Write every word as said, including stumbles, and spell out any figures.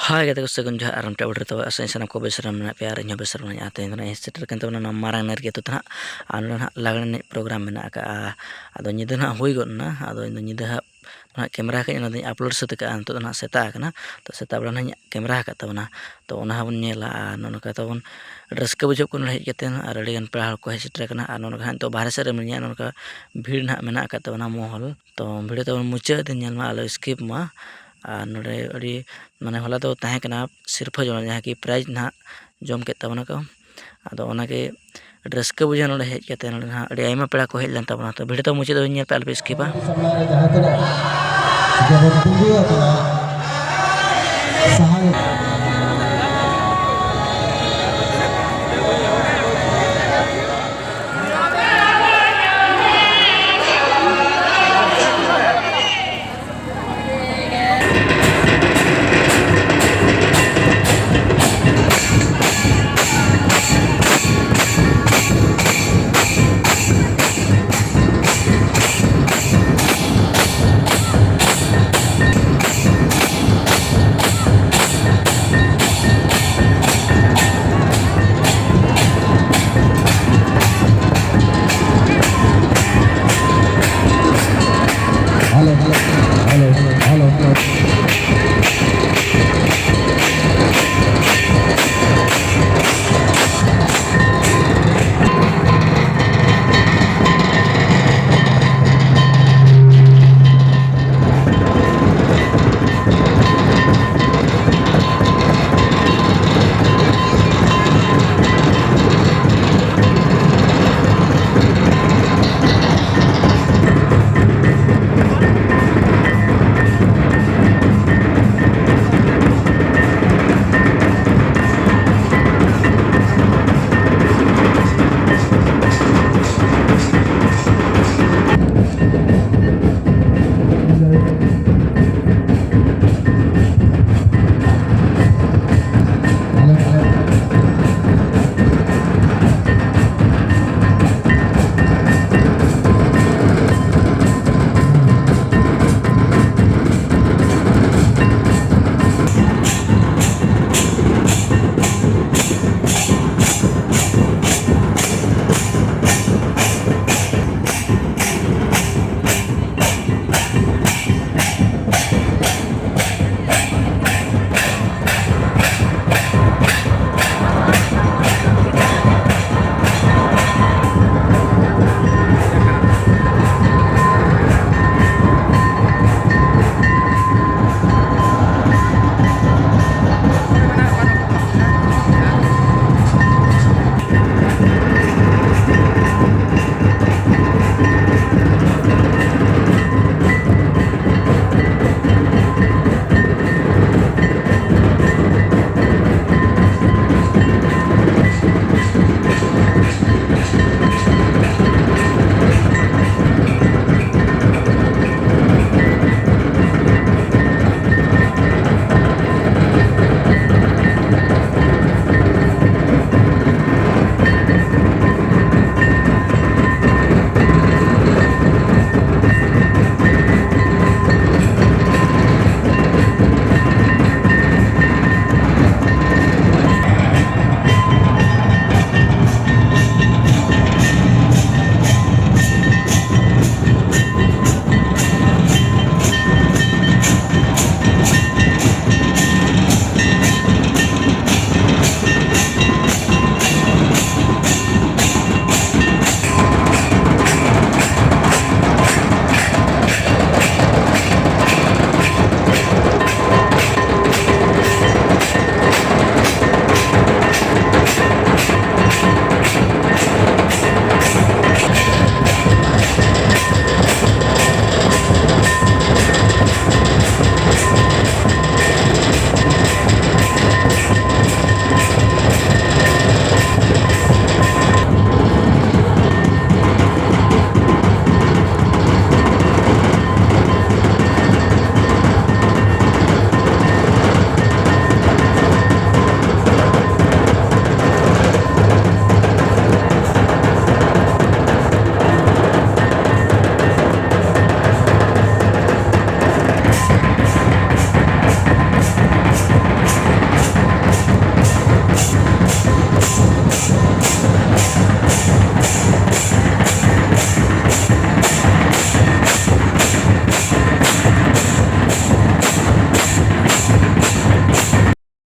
ᱦᱳᱭ ᱜᱟᱛᱮ ᱠᱚ, ᱥᱟᱹᱜᱩᱱ ᱡᱚᱦᱟᱨ ᱟᱨ ᱢᱤᱫᱴᱟᱝ ᱵᱷᱤᱰᱤᱭᱳ ᱨᱮ᱾ ᱛᱚᱵᱮ ᱟᱥᱟᱧ ᱥᱟᱱᱟᱢ ᱠᱚ ᱵᱮᱥ ᱨᱮ ᱢᱮᱱᱟᱜ ᱯᱮᱭᱟ ᱟᱨ ᱤᱧ ᱦᱚᱸ ᱵᱮᱥ ᱨᱮ ᱢᱮᱱᱟᱹᱧᱟ᱾ ᱛᱮᱦᱮᱧ ᱫᱚ ᱱᱟᱜ ᱤᱧ ᱥᱮᱴᱮᱨ ᱠᱟᱱ ᱛᱟᱵᱚᱱᱟ ᱱᱚᱣᱟ ᱢᱟᱨᱟᱝ ᱱᱟᱭᱠᱮ ᱟᱹᱛᱩ ᱛᱮ ᱱᱟᱜ, ᱟᱨ ᱱᱚᱰᱮ ᱱᱟᱜ ᱞᱟᱜᱽᱬᱮ ᱮᱱᱮᱡ ᱯᱨᱳᱜᱨᱟᱢ ᱢᱮᱱᱟᱜ ᱟᱠᱟᱜᱼᱟ᱾ ᱟᱫᱚ ᱧᱤᱫᱟᱹ ᱱᱟᱜ ᱦᱩᱭ ᱜᱚᱫ ᱮᱱᱟ, ᱟᱫᱚ ᱤᱧ ᱫᱚ ᱧᱤᱫᱟᱹ ᱦᱟᱸᱜ ᱱᱟᱜ ᱠᱮᱢᱮᱨᱟ ᱠᱟᱜ ᱟᱹᱧ, ᱚᱱᱟ ᱫᱚᱧ ᱟᱯᱞᱳᱰ ᱥᱟᱹᱛ ᱟᱠᱟᱜᱼᱟ᱾ ᱱᱤᱛᱚᱜ ᱫᱚ ᱱᱟᱜ ᱥᱮᱛᱟᱜ ᱟᱠᱟᱱᱟ, ᱛᱚ ᱥᱮᱛᱟᱜ ᱵᱮᱲᱟ ᱱᱟᱜ ᱤᱧ ᱠᱮᱢᱮᱨᱟ ᱟᱠᱟᱫ ᱛᱟᱵᱚᱱᱟ᱾ ᱛᱚ ᱚᱱᱟ ᱦᱚᱸᱵᱚᱱ ᱧᱮᱞᱟ ᱟᱨ ᱱᱚᱜᱼᱚ ᱱᱚᱝᱠᱟ ᱛᱟᱵᱚᱱ ᱨᱟᱹᱥᱠᱟᱹ ᱵᱩᱡᱷᱟᱹᱜ ᱠᱟᱱᱟ ᱦᱮᱡ ᱠᱟᱛᱮ ᱟᱨ ᱟᱹᱰᱤᱜᱟᱱ ᱯᱮᱲᱟ ᱦᱚᱲ ᱠᱚ ᱦᱮᱡ ᱥᱮᱴᱮᱨ ᱟᱠᱟᱱᱟ᱾ ᱟᱨ ᱱᱚᱜᱼᱚ ᱱᱚᱝᱠᱟ ᱦᱟᱸᱜ ᱱᱤᱛᱚᱜ ᱵᱟᱦᱨᱮ ᱥᱮᱫ ᱨᱮ ᱢᱤᱱᱟᱹᱧᱟ, ᱱᱚᱜᱼᱚ ᱱᱚᱝᱠᱟ ᱵᱷᱤᱲ ᱱᱟᱜ ᱢᱮᱱᱟᱜ ᱟᱠᱟᱫ ᱛᱟᱵᱚᱱᱟ ᱢᱚᱦᱚᱞ᱾ ᱛᱚ ᱵᱷᱤᱰᱤᱭᱳ ᱛᱟᱵᱚᱱ ᱢᱩᱪᱟᱹᱫ ᱫᱤᱱ ᱧᱮᱞ ᱢᱟ, ᱟᱞᱚ ᱥᱠᱤᱯ ᱢᱟ᱾ ᱟᱨ ᱱᱚᱰᱮ ᱟᱹᱰᱤ ᱢᱟᱱᱮ ᱦᱚᱞᱟ ᱫᱚ ᱛᱟᱦᱮᱸ ᱠᱟᱱᱟ ᱥᱤᱨᱯᱷᱟᱹ ᱡᱚᱢ, ᱡᱟᱦᱟᱸ ᱠᱤ ᱯᱨᱟᱭᱤᱡᱽ ᱱᱟᱦᱟᱜ ᱡᱚᱢ ᱠᱮᱫ ᱛᱟᱵᱚᱱᱟ ᱠᱚ᱾ ᱟᱫᱚ ᱚᱱᱟᱜᱮ ᱟᱹᱰᱤ ᱨᱟᱹᱥᱠᱟᱹ ᱵᱩᱡᱷᱟᱹᱜᱼᱟ ᱱᱚᱰᱮ ᱦᱮᱡ ᱠᱟᱛᱮ᱾ ᱱᱚᱰᱮ ᱱᱟᱦᱟᱜ ᱟᱹᱰᱤ ᱟᱭᱢᱟ ᱯᱮᱲᱟ ᱠᱚ ᱦᱮᱡ ᱞᱮᱱ ᱛᱟᱵᱚᱱᱟ᱾ ᱛᱚ ᱵᱷᱤᱰᱤᱭᱳ ᱫᱚ ᱢᱩᱪᱟᱹᱫ ᱫᱷᱟᱹᱵᱤᱡ ᱧᱮᱞ ᱯᱮ, ᱟᱞᱚᱯᱮ ᱥᱠᱤᱯᱟ᱾ ᱥᱟᱢᱟᱝ ᱨᱮ ᱡᱟᱦᱟᱸ ᱛᱤᱱᱟᱹᱜ ᱡᱮᱢᱚᱱ ᱛᱤᱸᱜᱩ ᱟᱠᱟᱱᱟ,